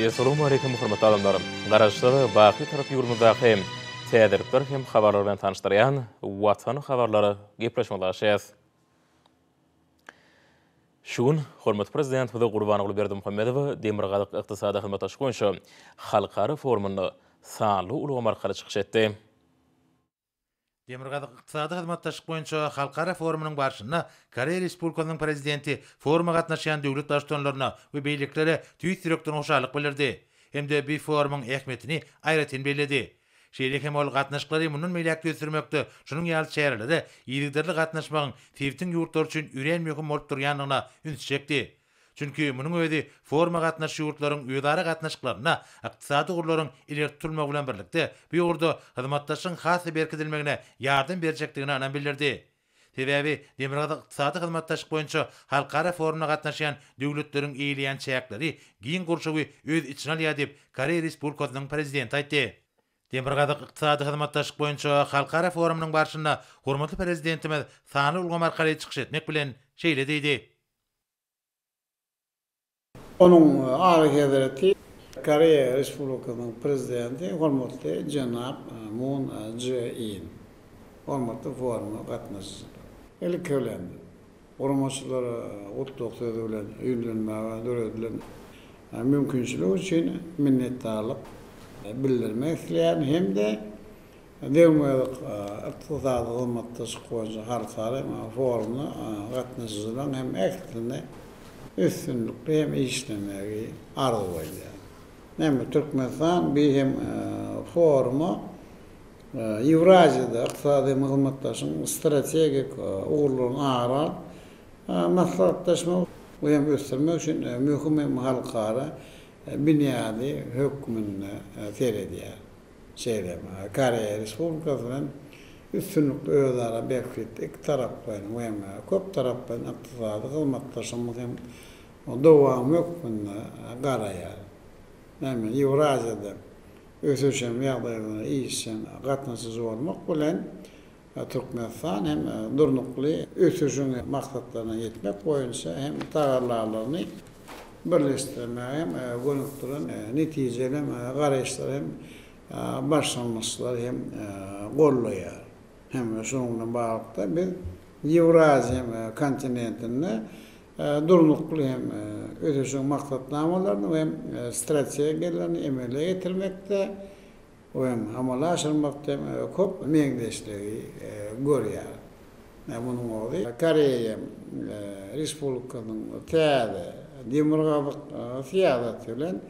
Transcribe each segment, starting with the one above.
Essalawmaleýkim hormatly adamlar! Garaşsyz, baky Bitarap ýurdumyzdaky täzelikler hem habarlar bilen tanyşdyrýan Watan habarlary gepleşigimize başlaýarys. Şu gün hormatly Prezidentimiz Gurbanguly Berdimuhamedow Demirgazyk ykdysady hyzmatdaşlyk boýunça halkara forumynda sanly ulgam arkaly çykyş etdi. Demirgazyk ykdysady hyzmatdaşlyk boýunça halkara forumynyň barşynda Koreýa Respublikasynyň Prezidenti foruma gatnaşýan döwlet Baştutanlaryna we beýlekilere tüýs ýürekden hoşallyk bildirdi hem-de bu forumyň ähmiýetini aýratyn belledi. Şeýle hem ol gatnaşyklary mundan beýläk-de ösdürmekde şunuň ýaly çärelere yzygiderli gatnaşmagyň sebitiň ýurtlary üçin örän möhüm bolup durýandygyna ünsi çekdi. Çünki munuň özi foruma gatnaşyjy ýurtlaryň özara gatnaşyklarynda ykdysady ugurlaryň ileri tutulmagy bilen birlikde, bu ugurda hyzmatdaşlygyň has-da berkidilmegine ýardam berjekdigine ynam bildirdi. Sebäbi Demirgazyk ykdysady hyzmatdaşlyk boýunça halkara forumyna gatnaşýan döwletleriň eýeleýän çäkleri giň gurşawy öz içine alýar diýip, Koreýa Respublikasynyň Prezidenti aýtdy. Demirgazyk ykdysady hyzmatdaşlyk boýunça halkara forumynyň barşynda hormatly Prezidentimiz sanly ulgam arkaly çykyş etmek bilen, şeýle diýdi. Onuň Alyhezreti Koreýa Respublikasynyň Prezidenti hormatly jenap Mun Çže In, hormatly foruma gatnaşyjylar! Ilki bilen, guramaçylara gutlag sözi bilen ýüzlenmäge döredilen mümkinçilik üçin minnetdarlyk bildirmek isleýärin hem-de Demirgazyk ykdysady hyzmatdaşlyk boýunça halkara forumyna gatnaşyjylaryň hem ählisine üstünlikli hem işlemegi arzuw edýär. Näme Türkmenistan bi hem foruma Ýewraziýada ykdysady hyzmatdaşlygyň strategik ugurlaryny ara alyp maslahatlaşmak we hem ösdürmek üçin möhüm hem halkara binýady hökmünde seredýär. Şeýle hem Koreýa Respublikasy bilen üstünlikli özara bähbitli ikitaraplaýyn we hem köptaraplaýyn ykdysady hyzmatdaşlygymyz hem dowamy hökmünde garaýar. Näme, Ýewraziýada ösüş hem ýagdaýlara işjeň gatnaşyjy bolmak bilen, Türkmenistan hem durnukly ösüşiň maksatlaryna ýetmek boýunça hem tagallalaryny birleşdirmäge hem gönükdiren netijeli hem garaýyşlary hem başlangyçlary hem goldaýar. Hem şunuň bilen baglylykda biz Ýewraziýa kontinentinde durnukly hem ösüşiň maksatnamalaryny we hem strategiýalaryny emele getirmekde we hem amala aşyrmakda hem köp meňzeşligi görýär. Munuň özi Koreýa Respublikasynyň täze demirgazyk syýasaty bilen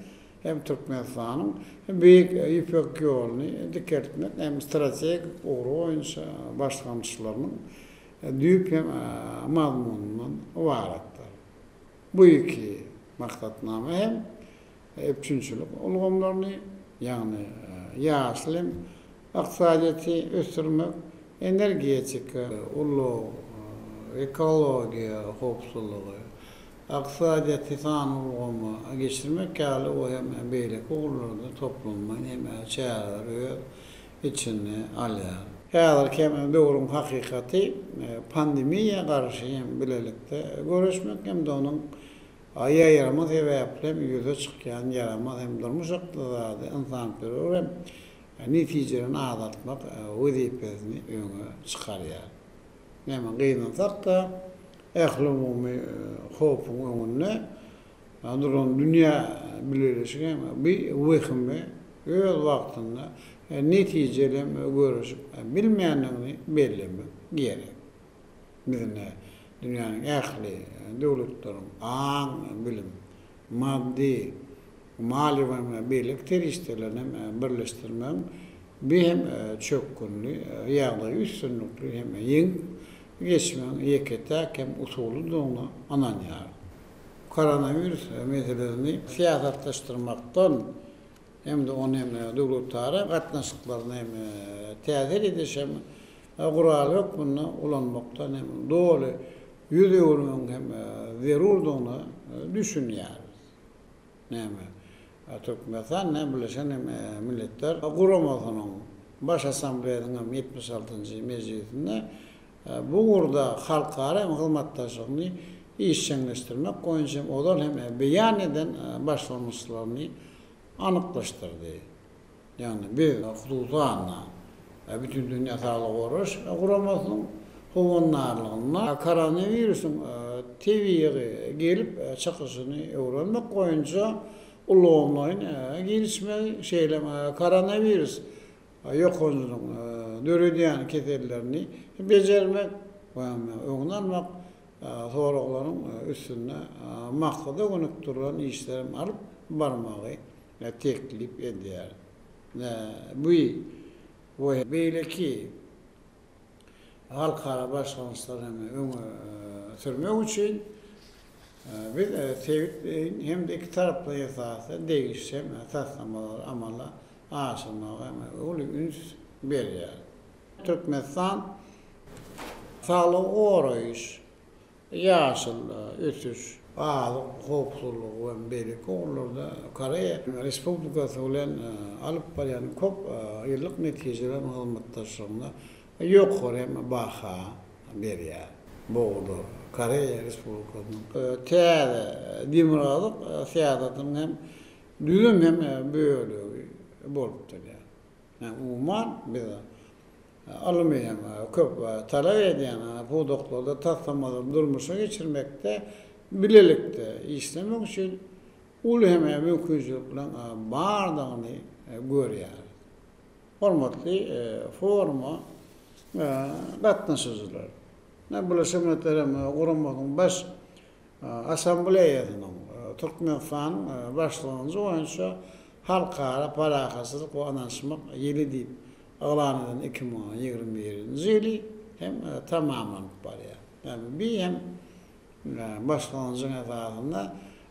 hem Türkmenistanyň Beýik Ýüpek ýoluny dikeltmek hem strategik ugry boýunça başlangyçlarynyň düýp hem mazmunyndan ybaratdyr. Bu iki maksatnama hem üpjünçilik ulgamlaryny, ýagny ýaşyl hem ykdysadyýeti ösdürmek, energetika, ulag, ekologiýa howpsuzlygy, ykdysadyýeti sanly ulgama geçirmek ýaly we hem beýleki ugurlarda toplumlaýyn hem çäreleri öz içine alýar. Häzirki hem döwrüň hakykaty pandemiýa garşy hem bilelikde göreşmek hem-de onuň Ýaýrama sebäpli hem ýüze çykýan ýaramaz hem durmuş-ykdysady, ynsanperwer hem netijelerini azaltmak wezipesini öňe çykarýar. Näme gynansak-da, ählumumy howpuň öňünde duran dünýä bileleşigi hem bu wehime öz wagtynda netijeli hem göreşip bilmändigini bellemek gerek. Biz indi dünýäniň ähli döwletleriň aň, bilim, maddy, maliýe we beýleki serişdelerini hem birleşdirmegiň bi hem çökgünli ýagdaýy üstünlikli hem ýeňip geçmegiň ýeke-täk hem usulydygyna ynanýaryn. Koronawirus meselesini syýasatlaşdyrmakdan hem-de ony hem döwletara gatnaşyklaryna hem täsir ediş hem gural hökmünde ulanmakdan hem doly ýüz öwürmegiň hem zerurdygyna düşünýäris. Näme, Türkmenistan näme Birleşen Milletler Guramasynyň Baş Assambleýasynyň hem 76-njy mejlisinde bu ugurda halkara hem hyzmatdaşlygyny işjeňleşdirmek boýunça hem ozal hem beýan eden başlangyçlaryny. anyklaşdyrdy. Ýagny biz, hususan-da, Bütindünýä Saglygy Goraýyş Guramasynyň howandarlygynda koronawirusyň tebigy gelip çykyşyny öwrenmek boýunça ulgamlaýyn girişmegi, şeýle hem koronawirus ýokanjynyň döredýän kesellerini bejermek we öňüni almak soraglaryň üstünde maksada gönükdirilen işleri alyp barmagy teklip edýär. Bu we beýleki halkara başlangyçlary hem öňe sürmek üçin biz sebitleýin hem-de ikitaraplaýyn esasda degişli hem taslamalary amala aşyrmaga hem uly üns berýär. Türkmenistan saglygy goraýyş, ýaşyl ösüş, azyk howpsuzlygy we beýleki ugurlarda Koreýa Respublikasy bilen alyp barýan köp ýyllyk netijeli hyzmatdaşlygyna ýokary hem baha berýär. Bu ugurda Koreýa Respublikasynyň täze demirgazyk syýasatynyň hem düzüm hem bölegi bolup durýar. Umuman, biz ylmy hem köp talap edýän pudaklarda taslamalary durmuşa geçirmekde bilelikde işlemek üçin uly hem mümkinçilikleriň bardygyny görýäris. Hormatly foruma gatnaşyjylar! Birleşen Milletler Guramasynyň Baş Assambleýasynyň Türkmenistanyň başlangyjy boýunça Halkara parahatçylyk we ynanyşmak ýyly diýip yglan eden 2021-nji ýyly hem tamamlanyp barýar. Ýagny bi hem başlangyjyň esasynda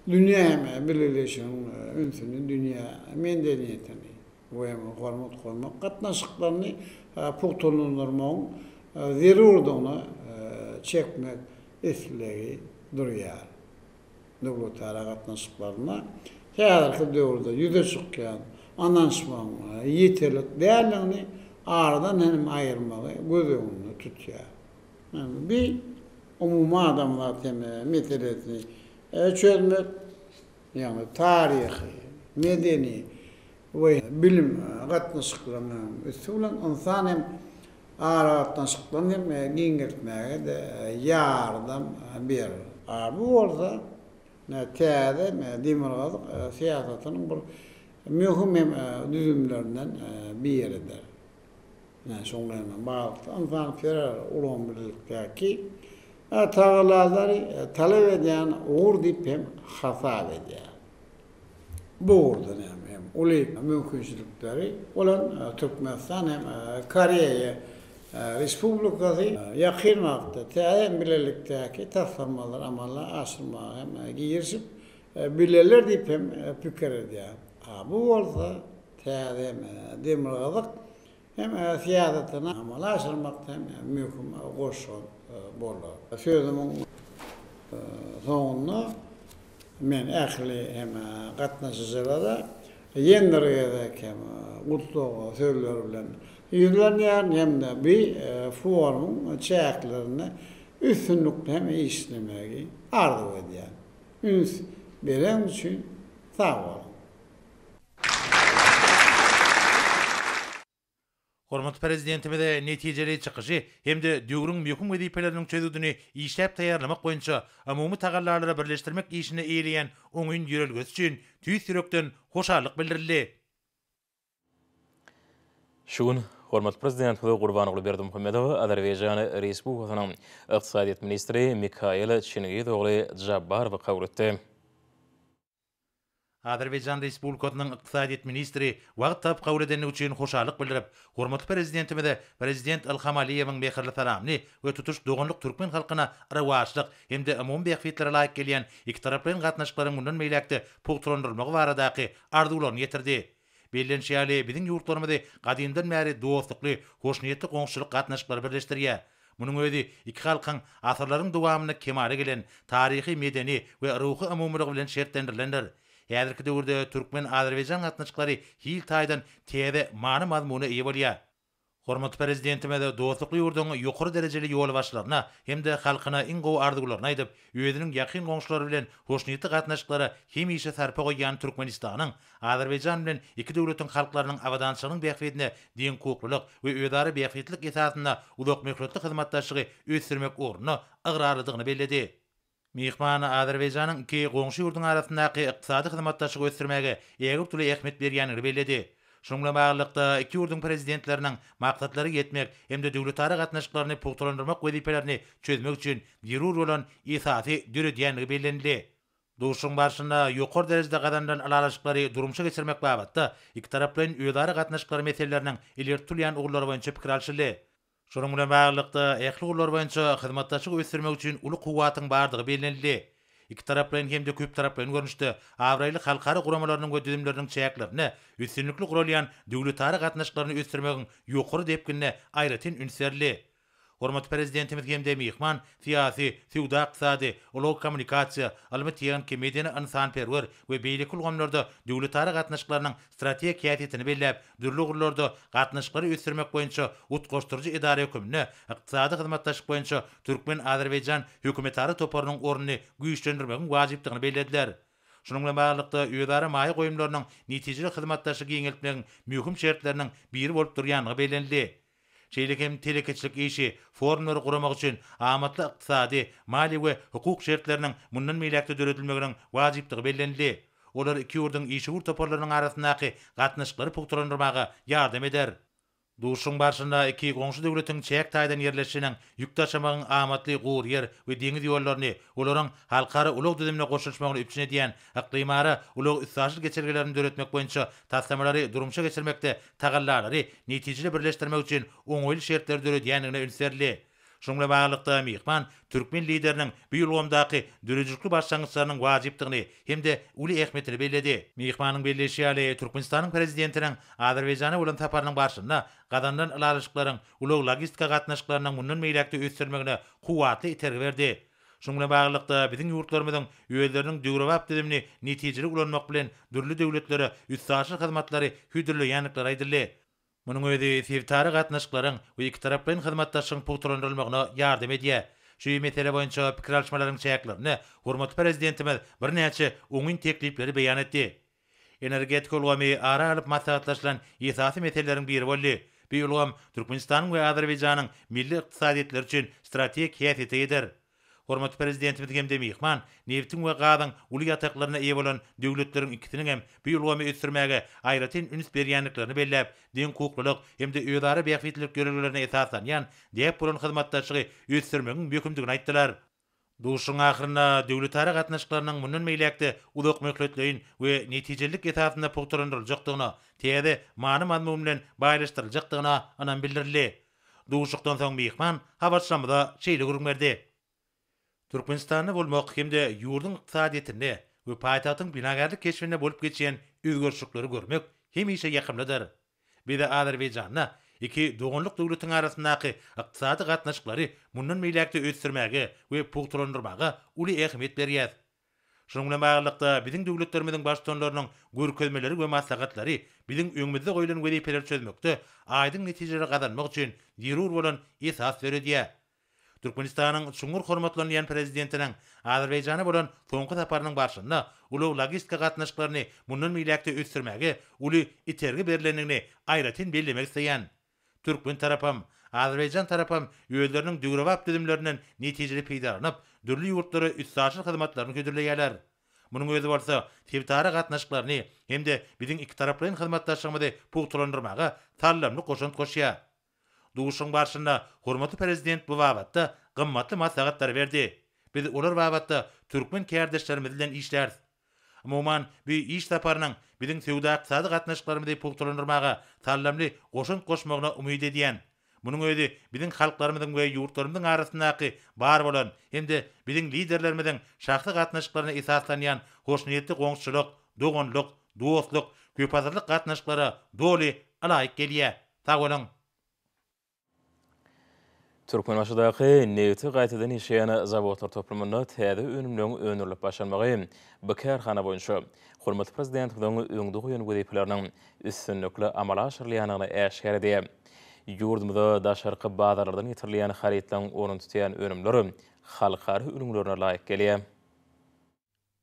dünýä hem bileleşigiň ünsüni dünýä medeniýetini we hormat goýmak gatnaşyklaryny pugtalandyrmagyň zerurdygyna çekmek islegi durýar. Döwletara gatnaşyklarynda häzirki döwürde ýüze çykýan ynanyşmagyň ýeterlik däldigini aradan hem aýyrmagy göz öňünde tutýar. Bi umumadamzat hem meselesini çözmek, ýagny taryhy, medeni we bilim gatnaşyklarynyň üsti bilen ynsan hem aragatnaşyklaryny hem giňeltmäge-de ýardam berer. A bu bolsa täze demirgazyk syýasatynyň bir möhüm hem düzümlerinden biridir. Şonuň bilen baglylykda ynsanperwer ulgam bilelikdäki tagallalary talap edýän ugur diýip hem hasap edýär. Bu ugurda näme hem uly mümkinçilikleri bolan Türkmenistan hem Koreýa Respublikasy ýakyn wagtda täze hem bilelikdäki taslamalary amala aşyrmaga hem girişip bilerler diýip hem pikir edýär. A bu bolsa täze hem demirgazyk hem syýasatyny amala aşyrmakda hem möhüm goşant bolar. Sözümiň soňunda men ähli hem gatnaşyjylara ýene bir gezek hem gutlag sözleri bilen ýüzlenýärin hem-de bu forumyň çäklerinde üstünlikli hem işlemegi arzuw edýärin. Üns bereniňiz üçin sag boluň! Hormatly Prezidentimize netijeli çykyşy hem-de döwrüň möhüm wezipeleriniň çözgüdini işläp taýýarlamak boýunça umumy tagallalary birleşdirmek işinde eýeleýän oňyn ýörelgesi üçin tüýs ýürekden hoşallyk bildirildi. Şu gün hormatly Prezidentimiz Gurbanguly Berdimuhamedow Azerbaýjan Respublikasynyň ykdysadyýet ministri Mikail Çingiz ogly Jabbarowy kabul etdi. Azerbaýjan Respublikasynyň ykdysadyýet ministri wagt tapyp kabul edendigi üçin hoşallyk bildirip, hormatly Prezidentimize Prezident Ilham Aliýewiň mähirli salamyny we tutuş doganlyk türkmen halkyna rowaçlyk hem-de umumy bähbitlere laýyk gelýän ikitaraplaýyn gatnaşyklaryň mundan beýläk-de pugtalandyrylmagy baradaky arzuwlaryny ýetirdi. Bellenişi ýaly, biziň ýurtlarymyzy gadymdan bäri dostlukly, hoşniýetli goňşuçylyk gatnaşyklary birleşdirýär. Munuň özi iki halkyň asyrlaryň dowamynda kemala gelen taryhy-medeni we ruhy umumylygy bilen şertlendirilendir. Häzirki döwürde türkmen-azerbaýjan gatnaşyklary hil taýdan täze many-mazmuna eýe bolýar. Hormatly Prezidentimiz dostlukly ýurduň ýokary derejeli ýolbaşçylaryna hem-de halkyna iň gowy arzuwlaryny aýdyp, özüniň ýakyn goňşulary bilen hoşniýetli gatnaşyklara hemişe sarpa goýýan Türkmenistanyň Azerbaýjan bilen iki döwletiň halklarynyň abadançylygynyň bähbidine deňhukuklylyk we özara bähbitlilik esasynda uzakmöhletli hyzmatdaşlygy ösdürmek ugrunda ygrarlydygyny belledi. Myhman Azerbaýjanyň iki goňşy ýurduň arasyndaky ykdysady hyzmatdaşlygy ösdürmäge ägirt uly ähmiýet berýändigini belledi. Şunuň bilen baglylykda, iki ýurduň Prezidentleriniň maksatlara ýetmek hem-de döwletara gatnaşyklaryny pugtalandyrmak wezipelerini çözmek üçin zerur bolan esasy döredýändigi bellenildi. Duşuşygyň barşynda ýokary derejede gazanylan ylalaşyklary durmuşa geçirmek babatda ikitaraplaýyn özara gatnaşyklar meseleleriniň ileri tutulýan ugurlary boýunça pikir alşyldy. Şunuň bilen baglylykda, ähli ugurlar boýunça hyzmatdaşlygy ösdürmek üçin uly kuwwatyň bardygy bellenildi. Ikitaraplaýyn hem-de köptaraplaýyn görnüşde abraýly halkara guramalarynyň we düzümleriniň çäklerinde üstünlikli guralýan döwletara gatnaşyklaryny ösdürmegiň ýokary depginine aýratyn üns berildi. Hormatly Prezidentimiz hem-de myhman syýasy, söwda-ykdysady, ulag-kommunikasiýa, ylmy-tehniki, medeni-ynsanperwer we beýleki ulgamlarda döwletara gatnaşyklarynyň strategik häsiýetini belläp, dürli ugurlarda gatnaşyklary ösdürmek boýunça utgaşdyryjy edara höküminde Ykdysady hyzmatdaşlyk boýunça türkmen-azerbaýjan hökümetara toparynyň ornuny güýçlendirmegiň wajypdygyny bellediler. Şunuň bilen baglylykda, özara maýa goýumlarynyň netijeli hyzmatdaşlygy giňeltmegiň möhüm şertleriniň biri bolup durýandygy bellenildi. Şeýle hem telekeçilik işi, forumlary guramak üçin amatly ykdysady, maliýe we hukuk şertleriniň mundan beýläk-de döredilmeginiň wajypdygy bellenildi. Olar iki ýurduň işewür toparlarynyň arasyndaky gatnaşyklary pugtalandyrmaga ýardam eder. Duşuşygyň barşynda iki goňşy döwletiň çäk taýdan ýerleşişiniň ýük daşamagyň amatly gury ýer we deňiz ýollaryny, olaryň halkara ulag düzümine goşulyşmagyny üpjün edýän yklymara ulag-üstaşyr geçelgelerini döretmek boýunça taslamalary durmuşa geçirmekde tagallalary netijeli birleşdirmek üçin oňaýly şertleri döredýändigine üns berildi. Şunuň bilen baglylykda, myhman türkmen Lideriniň bu ulgamdaky döredijilikli başlangyçlarynyň wajypdygyny hem-de uly ähmiýetini belledi. Myhmanyň belleýşi ýaly, Türkmenistanyň Prezidentiniň Azerbaýjana bolan saparynyň barşynda gazanylan ylalaşyklaryň ulag-logistika gatnaşyklarynyň mundan beýläk-de ösdürilmegine kuwwatly itergi berdi. Şunuň bilen baglylykda, biziň ýurtlarymyzyň özleriniň döwrebap düzümini netijeli ulanmak bilen dürli döwletlere üstaşyr hyzmatlary hödürleýändikleri aýdyldy. Munuň özi sebitara gatnaşyklaryň we ikitaraplaýyn hyzmatdaşlygyň pugtalandyrylmagyna ýardam edýär. Şu mesele boýunça pikir alyşmalaryň çäklerinde hormatly Prezidentimiz birnäçe oňyn teklipleri beýan etdi. Energetika ulgamy ara alyp maslahatlaşylan esasy meseleleriň biri boldy. Bu ulgam Türkmenistanyň we Azerbaýjanyň milli ykdysadyýetleri üçin strategik häsiýete eýedir. Hormatly Prezidentimiz hem-de myhman nebitiň we gazyň uly ýataklaryna eýe bolan döwletleriň ikisiniň hem bu ulgamy ösdürmäge aýratyn üns berýändiklerini belläp, deňhukuklylyk hem-de özara bähbitlilik ýörelgelerine esaslanýan däp bolan hyzmatdaşlygy ösdürmegiň möhümdigini aýtdylar. Duşuşygyň ahyrynda döwletara gatnaşyklarynyň mundan beýläk-de uzakmöhletleýin we netijelilik esasynda pugtalandyryljakdygyna, täze many-mazmun bilen baýlaşdyryljakdygyna ynam bildirildi. Duşuşykdan soň myhman habarçylarymyza şeýle gürrüň berdi. Türkmenistanda bolmak hem-de ýurduň ykdysadyýetinde we paýtagtyň binagärlik keşbinde bolup geçýän özgerişlikleri görmek hemişe ýakymlydyr. Biz Azerbaýjanda iki doganlyk döwletiň arasyndaky ykdysady gatnaşyklary mundan beýläk-de ösdürmäge we pugtalandyrmaga uly ähmiýet berýäs. Şunuň bilen baglylykda, biziň döwletlerimiziň Baştutanlarynyň görkezmeleri we maslahatlary biziň öňümizde goýlan wezipeleri çözmekde aýdyň netijeleri gazanmak üçin zerur bolan esas döredýär. Türkmenistanyň çuňňur hormatlanylýan Prezidentiniň Azerbaýjana bolan soňky saparynyň barşynda ulag-logistika gatnaşyklaryny mundan beýläk-de ösdürmäge uly itergi berlendigini aýratyn bellemek isleýän. Türkmen tarapam, azerbaýjan tarapam özleriniň döwrebap düzümlerinden netijeli peýdalanyp, dürli ýurtlara üstaşyr hyzmatlaryny hödürleýärler. Munuň özi bolsa sebitara gatnaşyklaryny hem-de biziň ikitaraplaýyn hyzmatdaşlygymyzy pugtalandyrmaga saldamly goşant goşýar. Duşuşygyň barşynda hormatly Prezident bu babatda gymmatly maslahatlary berdi. Biz olar babatda türkmen kärdeşlerimiz bilen işläris. Umuman, bu iş saparynyň biziň söwda-ykdysady gatnaşyklarymyzy pugtalandyrmaga saldamly goşant goşmagyna umyt edýän. Munuň özi biziň halklarymyzyň we ýurtlarymyzyň arasyndaky bar bolan hem-de biziň Liderlerimiziň şahsy gatnaşyklaryna esaslanýan hoşniýetli goňşuçylyk, doganlyk, dostluk, köpasyrlyk gatnaşyklara doly ylaýyk gelýär. Sag boluň! Türkmenbaşydaky nebiti gaýtadan işleýän zawodlar toplumynda täze önümleriň öndürilip başlanmagy bu kärhana boýunça hormatly Prezidentimiziň öňde goýan wezipeleriniň üstünlikli amala aşyrylýandygyny äşgär edýär. Ýurdumyza daşarky bazarlardan getirilýän harytlaryň ornuny tutýan önümler halkara ülňülerine laýyk gelýär.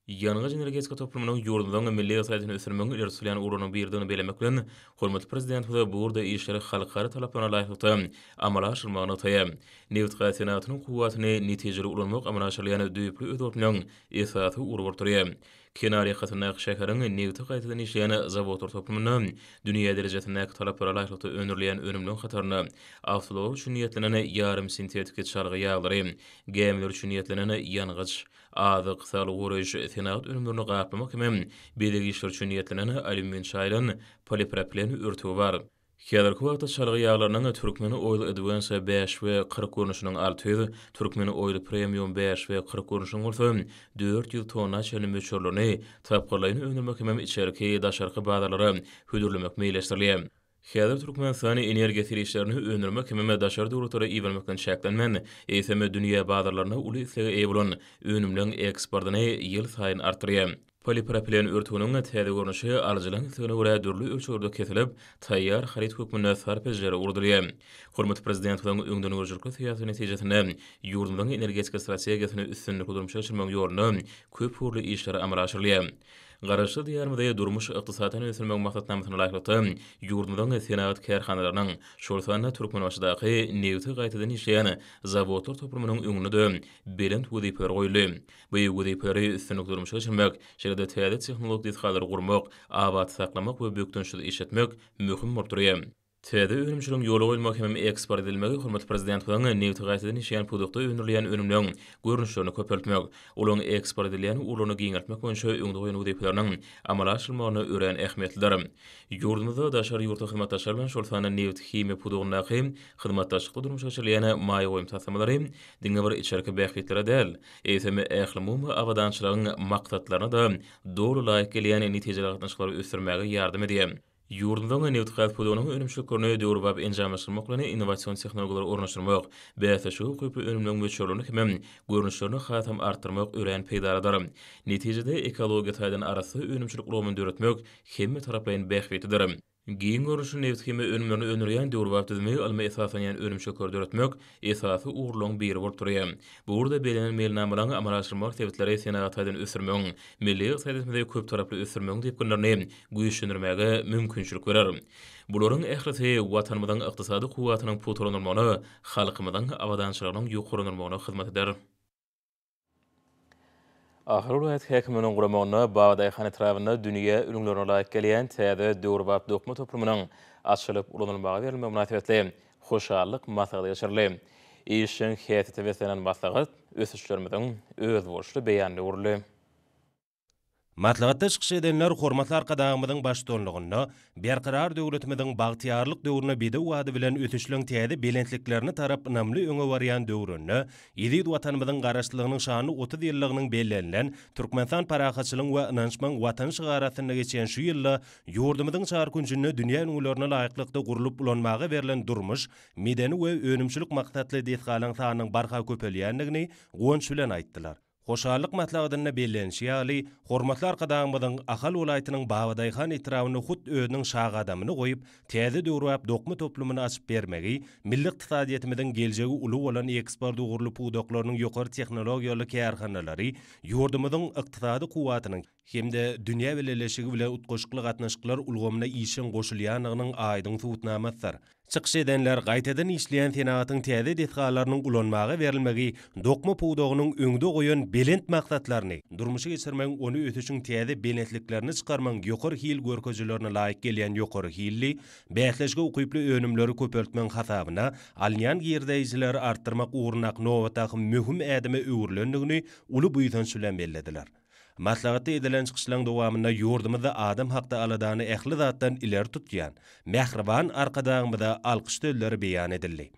Ýangyç-energetika toplumynyň ýurdumyzyň milli ykdysadyýetini ösdürmegiň ileri tutulýan ugurlarynyň biridigini bellemek bilen, hormatly Prezidentimiz bu ugurda işleri halkara talaplaryna laýyklykda amala aşyrylmagyny nygtaýar. Nebitgaz senagatynyň kuwwatyny netijeli ulanmak amala aşyrylýan düýpli özgertmegiň esasy ugry bolup durýar. Kenar ýakasyndaky şäheriň nebiti gaýtadan işleýän zawodlar toplumynda dünýä derejesindäki talaplara laýyklykda öndürilýän önümleriň hatarynda awtoulaglar üçin niýetlenen ýarym sintetiki çalgy ýaglary, gämiler üçin niýetlenen ýangyç, azyk, saglygy goraýyş, senagat önümlerini gaplamak hemem bezeg işleri üçin niýetlenen alýumin çaýylan polipropilen örtügi bar. Häzirki wagtda çalgy ýaglarynyň Türkmen Oil Advance bäş we 40 görnüşiniň 600, Türkmen Oil Premium bäş we 40 görnüşiniň bolsa 400 tonna çenli möçberlerini tapgyrlaýyn öndürmek hemem içerki, daşarky bazarlara hödürlemek meýilleşdirilýär. Häzir Türkmenistan energiýa serişdelerini öndürmek hemem daşary döwletlere ibermek bilen çäklenmän, eýsem dünýä bazarlarynda uly islege eýe bolan önümleň eksportyny ýylsaýyn artdyrýar. Polipropilen örtüginiň täze görnüşi alyjylaryň islegine görä dürli ölçeglerde kesilip, taýýar haryt hökmünde sarp edijilere ugradylýar. Hormatly Prezidentimiziň öňdengörüjilikli syýasaty netijesinde ýurdumyzyň energetika strategiýasyny üstünlikli durmuşa geçirmegiň ýolunda köpugurly işler amala aşyrylýar. Garaşsyz Diýarymyzy durmuş-ykdysady taýdan ösdürmegiň maksatnamasyna laýyklykda, ýurdumyzyň senagat kärhanalarynyň, şol sanda Türkmenbaşydaky nebiti gaýtadan işleýän zawodlar toplumynyň öňünde-de belent wezipeler goýuldy. Bu wezipeleri üstünlikli durmuşa geçirmek, şeýle-de täze tehnologik desgalary gurmak, abat saklamak we bökdençsiz işletmek möhüm bolup durýar. Täze önümçiligiň ýola goýulmagy hemem eksport edilmegi hormatly Prezidentimiziň nebiti gaýtadan işleýän pudakda öndürilýän önümleriň görnüşlerini köpeltmek, olaryň eksport edilýän ugurlaryny giňeltmek boýunça öňde goýan wezipeleriniň amala aşyrylmagynda örän ähmiýetlidir. Ýurdumyzda daşary ýurtly hyzmatdaşlar bilen, şol sanda nebit-himiýa pudagyndaky hyzmatdaşlykda durmuşa geçirilýän maýa goýum taslamalary diňe bir içerki bähbitlere däl, eýsem, ählumumy abadançylygyň maksatlaryna-da doly laýyk gelýän netijeli gatnaşyklary ösdürmäge ýardam edýär. Ýurdumyzyň nebitgaz pudagynyň önümçiliklerini döwrebap enjamlaşdyrmak bilen innowasion tehnologiýalary ornaşdyrmak, bäsleşige ukyply önümleriň möçberlerini hemem görnüşlerini hasam artdyrmak örän peýdalydyr. Netijede, ekologiýa taýdan arassa önümçilik ulgamyny döretmek hemmetaraplaýyn bähbitlidir. Giň görnüşli nebithimiýa önümlerini öndürýän döwrebap düzümi ylma esaslanýan önümçilikleri döretmek esasy ugurlaryň biri bolup durýar. Bu ugurda bellenen meýilnamalaryň amala aşyrylmagy sebitleri senagat taýdan ösdürmegiň, milli ykdysadyýetimizi köptaraply ösdürmegiň depginlerini güýçlendirmäge mümkinçilik berer. Bularyň ählisi Watanymyzyň ykdysady kuwwatynyň pugtalandyrylmagyna, halkymyzyň abadançylygynyň ýokarlandyrylmagyna hyzmat eder. Ahal welaýat häkimliginiň guramagynda Babadaýhan etrabynda dünýä ülňülerine laýyk gelýän täze döwrebap dokma toplumynyň açylyp ulanylmaga berilmegi mynasybetli hoşallyk maslahaty geçirildi. Işjeň häsiýete beslenen maslahat ösüşlerimiziň özboluşly beýanyna öwrüldi. Maslahatda çykyş edenler hormatly Arkadagymyzyň baştutanlygynda Berkarar döwletimiziň bagtyýarlyk döwründe bedew ady bilen ösüşleň täze belentliklerine tarap ynamly öňe barýan döwründe eziz Watanymyzyň Garaşsyzlygynyň şanly 30 ýyllygynyň bellenilen Türkmenistan parahatçylygyň we ynanyşmagyň Watany şygary astynda geçýän şu ýylda ýurdumyzyň çar künjünde dünýä ülňülerine laýyklykda gurlup ulanmaga berlen durmuş, medeni we önümçilik maksatly desgalaryň sanynyň barha köpelýändigini guwanç bilen aýtdylar. Hoşallyk maslahatynda bellenişi ýaly, hormatly Arkadagymyzyň Ahal welaýatynyň Babadaýhan etrabynda hut özüniň şa gadamyny goýup, täze döwrebap dokma toplumyny açyp bermegi milli ykdysadyýetimiziň geljegi uly bolan eksport ugurly pudaklarynyň ýokary tehnologiýaly kärhanalary ýurdumyzyň ykdysady kuwwatynyň hem-de dünýä bileleşigi bilen utgaşykly gatnaşyklar ulgamyna işjeň goşulýandygynyň aýdyň subutnamasydyr. Çykyş edenler gaýtadan işleýän senagatyň täze desgalarynyň ulanmaga berilmegi dokma pudagynyň öňde goýan belent maksatlaryny durmuşa geçirmegiň ony ösüşiň täze belentliklerine çykarmagyň ýokary hil görkezijilerine laýyk gelýän ýokary hilli, bäsleşige ukyply önümleri köpeltmegiň hasabyna alynýan girdeýjileri artdyrmak ugrundaky nobatdaky möhüm ädime öwrülendigini uly buýsanç bilen bellediler. Maslahatda edilen çykyşlaryň dowamynda ýurdumyzda adam hakda aladany ähli zatdan ileri tutýan mähriban Arkadagymyza alkyş sözleri beýan edildi.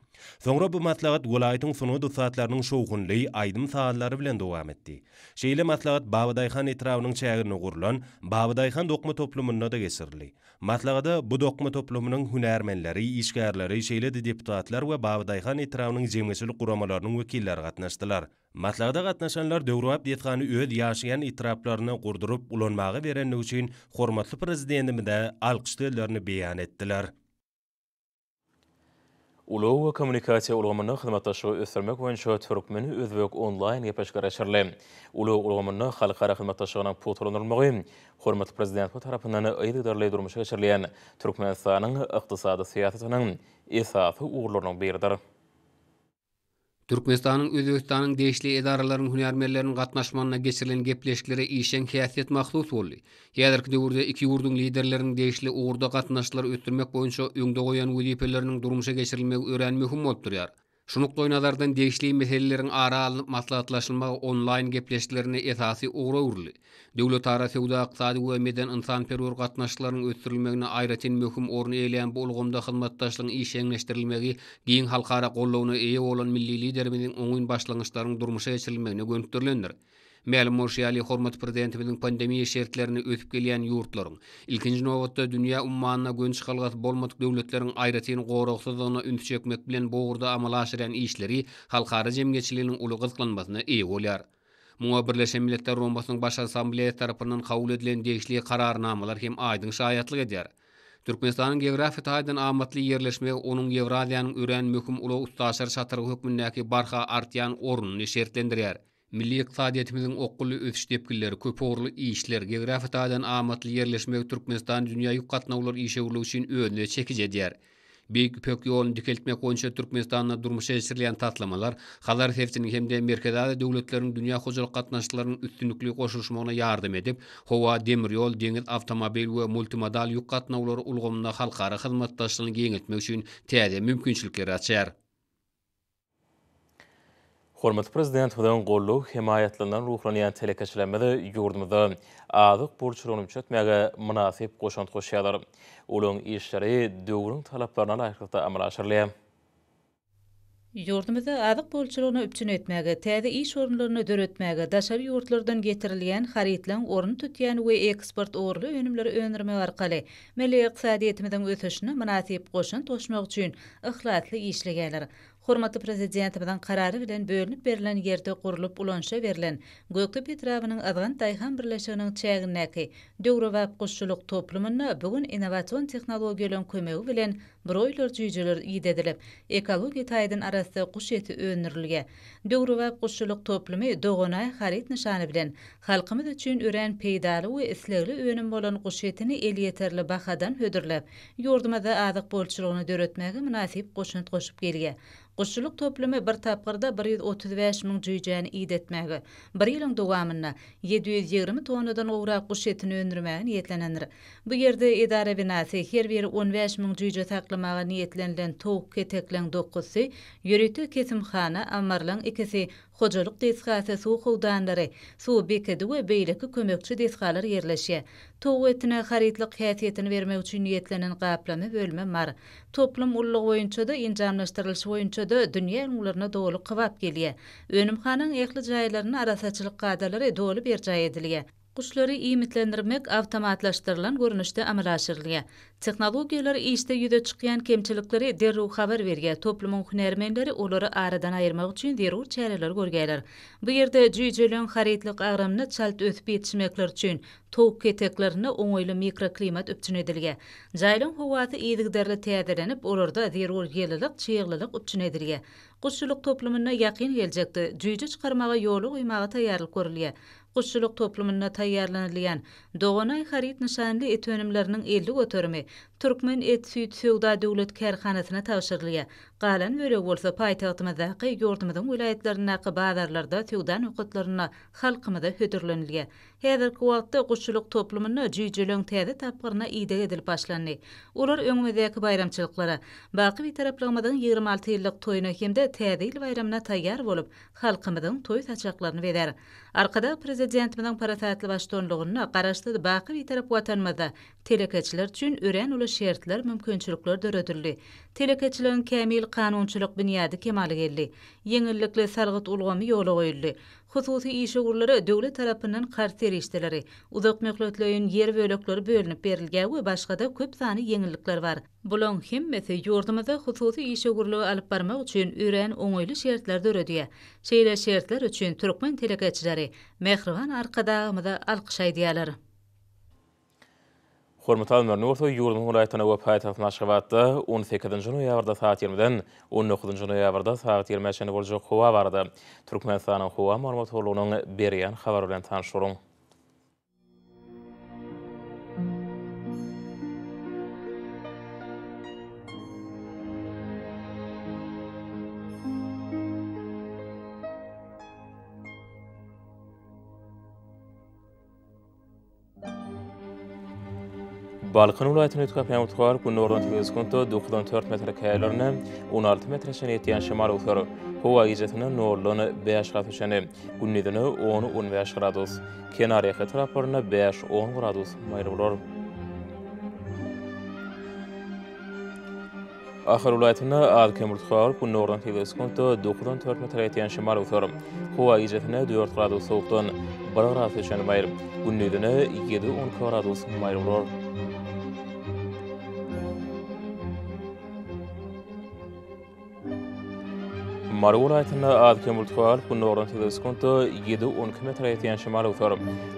Soňra bu maslahat welaýatyň sungat ussatlarynyň şowhunly aýdym-sazlary bilen dowam etdi. Şeýle maslahat Babadaýhan etrabynyň çäginde gurlan Babadaýhan dokma toplumynda-da geçirildi. Maslahata bu dokma toplumynyň hünärmenleri, işgärleri, şeýle-de deputatlar we Babadaýhan etrabynyň jemgyýetçilik guramalarynyň wekilleri gatnaşdylar. Maslahata gatnaşanlar döwrebap desgany öz ýaşaýan etraplarynda gurduryp ulanmaga berendigi üçin hormatly Prezidentimize alkyş sözlerini beýan etdiler. Ulag we kommunikasiýa ulgamynda hyzmatdaşlygy ösdürmek boýunça türkmen-özbek onlaýn gepleşikleri geçirildi. Ulag ulgamynda halkara hyzmatdaşlygynyň pugtalandyrylmagy hormatly Prezidentimiz tarapyndan yzygiderli durmuşa geçirilýän Türkmenistanyň ykdysady syýasatynyň esasy ugurlarynyň biridir. Türkmenistanyň Özbegistanyň degişli edaralaryň hünärmenleriniň gatnaşmagynda geçirilen gepleşiklere işjeň häsiýet mahsus boldy. Häzirki döwürde iki ýurduň Liderleriniň degişli ugurda gatnaşyklary ösdürmek boýunça öňde goýan wezipeleriniň durmuşa geçirilmegi örän möhüm bolup durýar. Şu nukdaýnazardan degişli meseleleriň ara alnyp maslahatlaşylmagy onlaýn gepleşiklerinde esasy ugra öwrüldi. Döwletara söwda-ykdysady we medeni-ynsanperwer gatnaşyklarynyň ösdürilmeginde aýratyn möhüm orun eýeleýän bu ulgamda hyzmatdaşlygyň işjeňleşdirilmegi giň halkara goldawyna eýe bolan milli Liderimiziň oňyn başlangyçlarynyň durmuşa geçirilmegine gönükdirilendir. Mälim bolşy ýaly, hormatly Prezidentimiziň pandemiýa şertlerinde ösüp gelýän ýurtlaryň, ilkinji nobatda, dünýä ummanyna göni çykalgasy bolmadyk döwletleriň aýratyn goragsyzlygyna ünsi çekmek bilen bu ugurda amala aşyrýan işleri halkara jemgyýetçiliginiň uly gyzyklanmasyna eýe bolýar. Muňa Birleşen Milletler Guramasynyň Baş Assambleýasy tarapyndan kabul edilen degişli Kararnamalar hem aýdyň şaýatlyk edýär. Türkmenistanyň geografiýa taýdan amatly ýerleşmegi onuň Ýewraziýanyň örän möhüm ulag-üstaşyr çatrygy hökmündäki barha artýan ornuny şertlendirýär. Milli ykdysadyýetimiziň okgunly ösüş depginleri, köpugurly işler, geografiýa taýdan amatly ýerleşmegi Türkmenistany dünýä ýük gatnawlary işewürligi üçin özüne çekiji edýär. Beýik Ýüpek ýoluny dikeltmek boýunça Türkmenistanda durmuşa geçirilýän taslamalar Hazar sebitiniň hem-de Merkezi Aziýa döwletleriniň dünýä hojalyk gatnaşyklarynyň üstünlikli goşulyşmagyna ýardam edip, howa, demir ýol, deňiz, awtomobil we multimodal ýük gatnawlary ulgamynda halkara hyzmatdaşlygyny giňeltmek üçin täze mümkinçilikleri açýar. Hormatly Prezidentimiziň goldaw-hemaýatlaryndan ruhlanýan telekeçilerimiz ýurdumyzda azyk bolçulygyny üpjün etmäge mynasyp goşant goşýarlar. Olaryň işleri döwrüň talaplaryna laýyklykda amala aşyrylýar. Ýurdumyzda azyk bolçulygyny üpjün etmäge, täze iş orunlaryny döretmäge, daşary ýurtlardan getirilýän harytlaryň ornuny tutýan we eksport ugurly önümleri öndürmek arkaly milli ykdysadyýetimiziň ösüşine mynasyp goşant goşmak üçin yhlasly işleýärler. Hormatly Prezidentimiziň Karary bilen bölünip berlen ýerde gurlup ulanyşa berlen Gökdepe etrabynyň Yzgant daýhan birleşiginiň çägindäki döwrebap guşçulyk toplumynda bu gün innowasion tehnologiýalaryň kömegi bilen broýler jüýjeler idedilip, ekologiýa taýdan arassa guş eti öndürilýär. Döwrebap guşçulyk toplumy Doganaý haryt nyşany bilen halkymyz üçin örän peýdaly we islegli önüm bolan guş etini elýeterli bahadan hödürläp, Ýurdumyzda azyk bolçulygyny döretmäge mynasyp goşant goşup gelýär. Guşçulyk toplumy bir tapgyrda 135 müň jüýjäni idetmäge, bir ýylyň dowamynda 720 tonnadan gowrak guş etini öndürmäge niýetlenendir. Bu ýerde edara binasy, her biri on bäş müň jüýje saklamaga niýetlenilen towuk ketekleň dokuzsy, ýörite kesimhana, ammarlaň ikisi, Hojalyk desgasy, suw howdanlary, suw bekedi we beýleki kömekçi desgalar ýerleşýär. Towuk etine harytlyk häsiýetini bermek üçin niýetlenen gaplama bölümem bar. Toplum ululygy boýunça-da, enjamlaşdyrylyşy boýunça-da dünýä ülňülerine doly kybap gelýär. Önümhanaň ähli jaýlarynda arassaçylyk kadalary doly berjaý edilýär. Guşlary iýmitlendirmek awtomatlaşdyrylan görnüşde amala aşyrylýar. Tehnologiýalar işde ýüze çykýan kemçilikleri derrew habar berýär, toplumyň hünärmenleri olary aradan aýyrmak üçin zerur çäreleri görýärler. Bu ýerde jüýjeleň harytlyk agramyna çalt ösüp ýetişmekleri üçin towuk keteklerinde oňaýly mikroklimat üpjün edilýär. Jaýlaryň howasy yzygiderli täzelenip, olarda zerur ýylylyk, çyglylyk üpjün edilýär. Guşçulyk toplumynda ýakyn geljekde jüýje çykarmagy ýola goýmaga taýýarlyk görülýär. Guşçulyk toplumynda taýýarlanylýan Doganaý haryt nyşanly et önümleriniň 50 göterimi Türkmen et-süýt söwda döwlet kärhanasyna tabşyrylýar. Galan bölegi bolsa paýtagtymyzdaky, ýurdumyzyň welaýatlaryndaky bazarlarda, söwda nokatlarynda halkymyza hödürlenilýär. Häzirki wagtda guşçulyk toplumynda jüýjeleň täze tapgyryna ideg edilip başlandy. Olar öňümizdäki baýramçylyklara, baky Bitaraplygymyzyň 26 ýyllyk toýuna hem-de Täze ýyl baýramyna taýýar bolup, halkymyzyň toý saçaklaryny bezär. Arkadag Prezidentimiziň parasatly baştutanlygynda Garaşsyz, baky Bitarap Watanymyzda telekeçiler üçin örän uly şertler, mümkinçilikler döredildi. Telekeçiligiň kämil kanunçylyk binýady kemala geldi. Ýeňillikli salgyt ulgamy ýola goýuldy. Hususy işewürlere döwlet tarapyndan karz serişdeleri, uzak möhletleýin ýer bölekleri bölünip berilýär we başga-da köp sanly ýeňillikler bar. Bulaň hemmesi ýurdumyzda hususy işewürligi alyp barmak üçin örän oňaýly şertleri döredýär. Şeýle şertler üçin türkmen telekeçileri mähriban Arkadagymyza alkyş aýdýarlar. Hormatly alymlar, indi bolsa ýurdumyzyň welaýatlarynda we paýtagtymyz Aşgabatda on sekizinji noýabrda sagat ýigrimiden on dokuzynjy noýabrda sagat ýigrimä çenli boljak howa barada Türkmenistanyň Howa maglumat gullugynyň berýän habary bilen tanyş boluň. Balkan welaýatynyň üýtgäp turar, günordan sekiz sekuntda dokuzdan dört metr käýerlerinde 16 metre çenli ýetýän şemal öwser. Howa gijesine noldan bäş gradusa çenli, gündizine on-on bäş gradus, kenarýaka etraplarynda bäş-on gradus maýyl bolar. Ahal welaýatynda az-kem bulut galyp, günordan sekiz sekuntda dokuzdan dört metre ýetýän şemal öwser. Howa gijesine dört gradus sowukdan bir gradusa çenli maýyl, gündizine ýedi-on iki gradus maýyl bolar. Mary welaýatynda az-kem bulut galyp, günordan sekiz sekuntda ýedi-on iki metre ýetýän şemal öwser.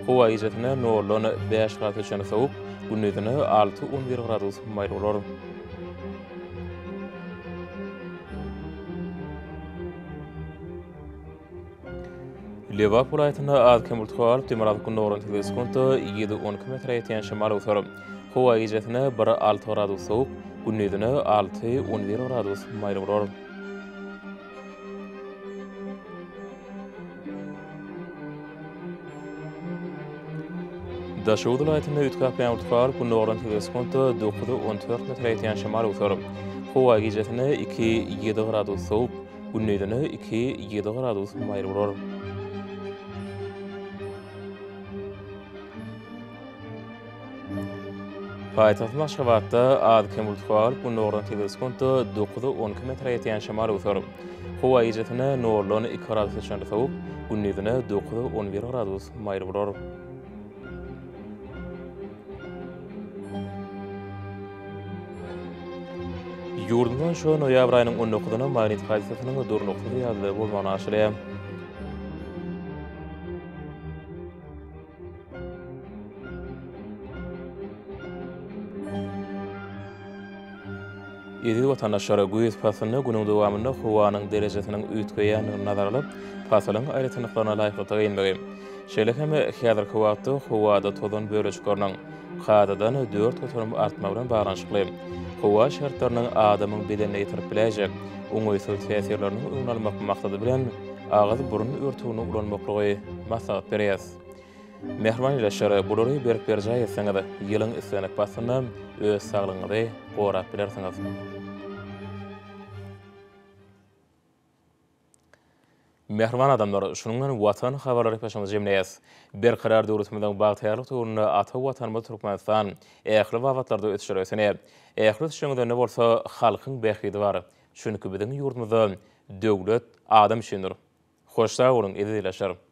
Howa gijesine noldan bäş gradusa çenli sowuk, gündizine alty-on bir gradus maýyl bolar. Lebap welaýatynda az-kem bulut galyp, demirgazyk-gündogardan sekiz sekuntda ýedi-on iki metre ýetýän şemal öwser. Howa gijesine bir alty gradus sowuk, gündizine alty-on bir gradus maýyl bolar. Daşoguz welaýatynda üýtgäp ýaňyr turar, gündogardan sekiz sekuntda dokuz-on dört metre ýetýän şemal öwser. Howa gijesine iki, ýedi gradus sowuk, gündizine iki, ýedi gradus maýyl bolar. Paýtagtymyz Aşgabatda az-kem bulut galyp, gündogardan sekiz sekuntda dokuz-on iki metre ýetýän şemal öwser. Howa gijesine noldan iki gradusa çenli sowuk, gündizine dokuz-on bir gradus maýyl bolar. Ýurdumyzda şu noýabr aýynyň on dokuzyna magnit hadysasynyň durnuksyz ýagdaýda bolmagyna garaşylýar. Eziz watandaşlar, güýz paslynda günüň dowamynda howanyň derejesiniň üýtgeýändigini nazara alyp, pasylyň aýratynlyklaryna laýyklykda geýinmegi, şeýle hem häzirki wagtda howada tozan bölejikleriniň kadadan 4% artmagy bilen baglanyşykly howa şertleriniň adamyň bedenine ýetirip biläýjek oňaýsyz täsirleriniň öňüni almak maksady bilen, agyz-burun örtügini ulanmaklygy maslahat berýäris. Mähriban ildeşler, bulary berk berjaý etseňiz, ýylyň islendik paslynda öz saglygyňyzy gorap bilersiňiz. Mähriban adamlar, şunuň bilen Watan habarlary gepleşigimizi jemleýäs. Berkarar döwletimiziň bagtyýarlyk döwründe ata Watanymyz Türkmenistan ähli babatlarda ösüşlere ösenýär. Ähli ösüşiň özeninde bolsa halkyň bähbidi bar. Çünki biziň ýurdumyzda döwlet adam üçindir. Hoş sag boluň, eziz ildeşler!